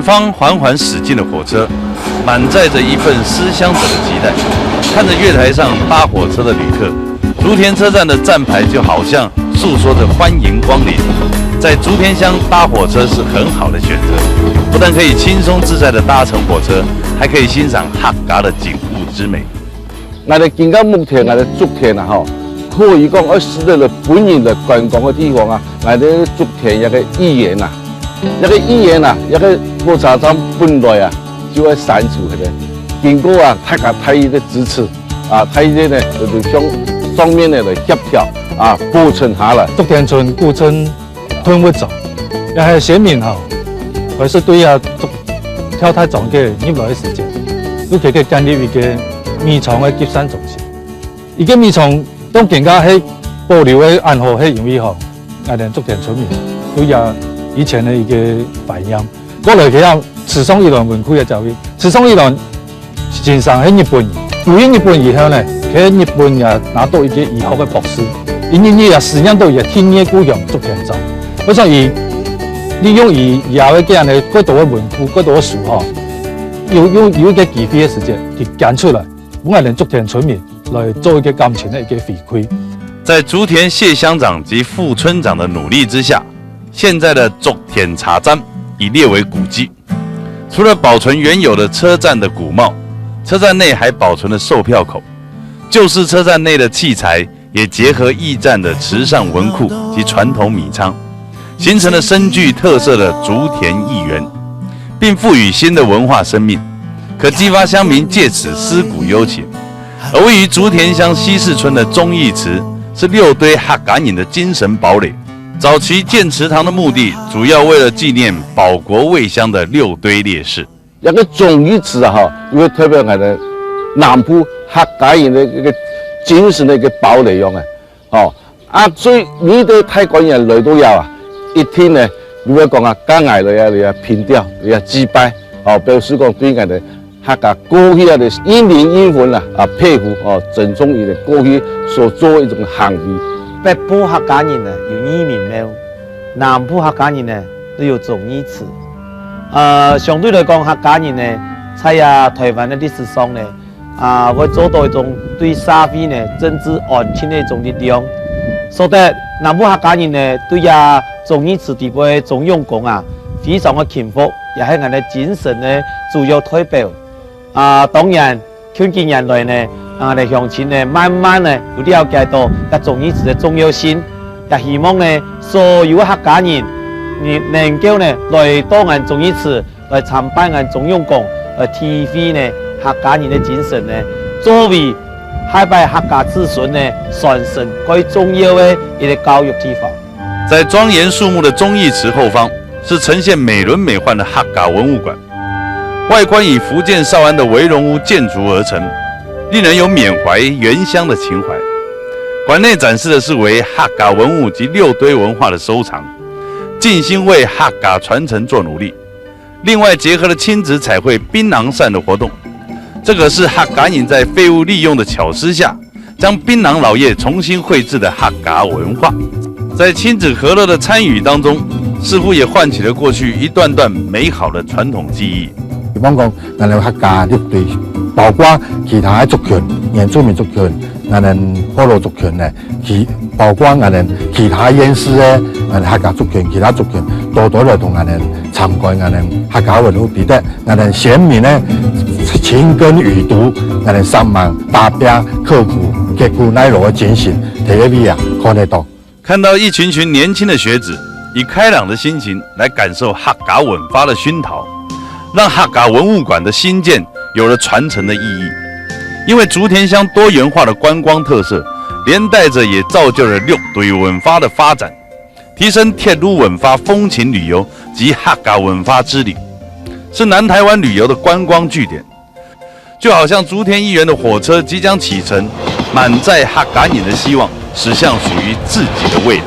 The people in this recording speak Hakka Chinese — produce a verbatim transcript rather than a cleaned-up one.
方缓缓驶进的火车，满载着一份思乡者的期待。看着月台上搭火车的旅客，竹田车站的站牌就好像诉说着欢迎光临。在竹田乡搭火车是很好的选择，不但可以轻松自在地搭乘火车，还可以欣赏客家的景物之美。𠊎兜今个目前，𠊎兜竹田啊，吼，可以講係使得了本人來觀光个地方啊，𠊎兜竹田一个語言啊，一个語言啊，一个火车站本來啊，就愛刪除个。经过啊，大家大家个支持啊，大家呢，就上上面呢来协调啊，保存下來。竹田村古镇 吞不走，也係先民吼，還係對啊，跳太長个入來个時間，又佢个建立一个米廠个集散中心。一个米廠當更加係保留个恁好，係因為吼，𠊎兜竹田村民對啊以前个一个懷念。過來佢啊，池上一郎文庫个教育，池上一郎 先生係日本人，佢去日本以後呢，佢日本也拿到一个醫學个博士，因為佢也實驗到佢个第二故鄉竹田庄。所以，利用佢以後个恁呢，過多个文庫，過多个書吼，有有有一个機會个時間，佢揀出來，分𠊎兜竹田村民來做一个感情个一个回饋。在竹田謝乡长及副村长的努力之下，现在的竹田茶站已列为古迹。 除了保存原有的车站的古貌，车站内还保存了售票口，旧式车站内的器材也结合驿站的池上文库及传统米仓，形成了深具特色的竹田驿园，并赋予新的文化生命，可激发乡民借此思古幽情。而位于竹田乡西势村的忠义祠是六堆客家人的精神堡垒， 早期建祠堂的目的，主要为了纪念保国卫乡的六堆烈士。這个忠義祠啊，吼，因為代表𠊎兜南部客家人个一个精神个一个堡壘樣个，吼。啊，所以每一个大官人來到這啊，一定呢，就會講啊，佮𠊎來啊，來啊，憑吊，來啊，祭拜，吼，表示講對𠊎兜 客家過去啊，就係認靈認魂啦，啊，佩服哦，尊重佢兜過去所做个一種行為。北部客家人呢，有義民廟，南部客家人呢，就有忠義祠。呃，相對來講，客家人呢，在啊台灣个歷史上呢，啊，會做到一種對社會呢，政治安定个一種力量。所以，南部客家人呢，對啊忠義祠底背个忠勇公啊，非常个欽服，也係𠊎兜精神个主要代表。 啊，當然，近幾年來呢，啊，𠊎兜鄉親呢，慢慢呢有了解到這忠義祠个重要性，也希望呢，所有个客家人，你能夠呢，來到𠊎忠義祠，來參拜𠊎忠勇公，來體會呢，客家人个精神呢，作為下擺客家子孫呢，傳承蓋重要个一个教育地方。 在庄嚴肅穆的忠義祠後方，是呈現美輪美奐的客家文物館。外觀以福建邵安的圍龍屋建築而成，令人有緬懷原鄉的情懷。馆內展示的是為客家文物及六堆文化的收藏，盡心為客家傳承做努力。 另外结合了亲子彩绘槟榔扇的活动，这个是客家人在废物利用的巧思下，将槟榔老叶重新绘制的客家文化。在亲子和乐的参与当中，似乎也唤起了过去一段段美好的传统记忆。比方讲，咱个客家六堆，包括其他的族群、原住民族群、咱个部落族群呢， 其，包括𠊎兜其他縣市个，𠊎兜客家族群、其他族群，多多來同𠊎兜參觀𠊎兜客家文化，比得𠊎兜先民个深耕雨讀，𠊎兜煞猛打拚、刻苦、刻苦耐勞个精神，在這位啊，看得到。看到一群群年轻的学子，以开朗的心情来感受客家文化的熏陶，让客家文物馆的兴建有了传承的意义。因为竹田乡多元化的观光特色，连带着也造就了六堆文化的发展，提升铁路文化风情旅游及客家文化之旅，是南台湾旅游的观光据点。就好像竹田议员的火车即将启程，满载客家人的希望，驶向属于自己的未来。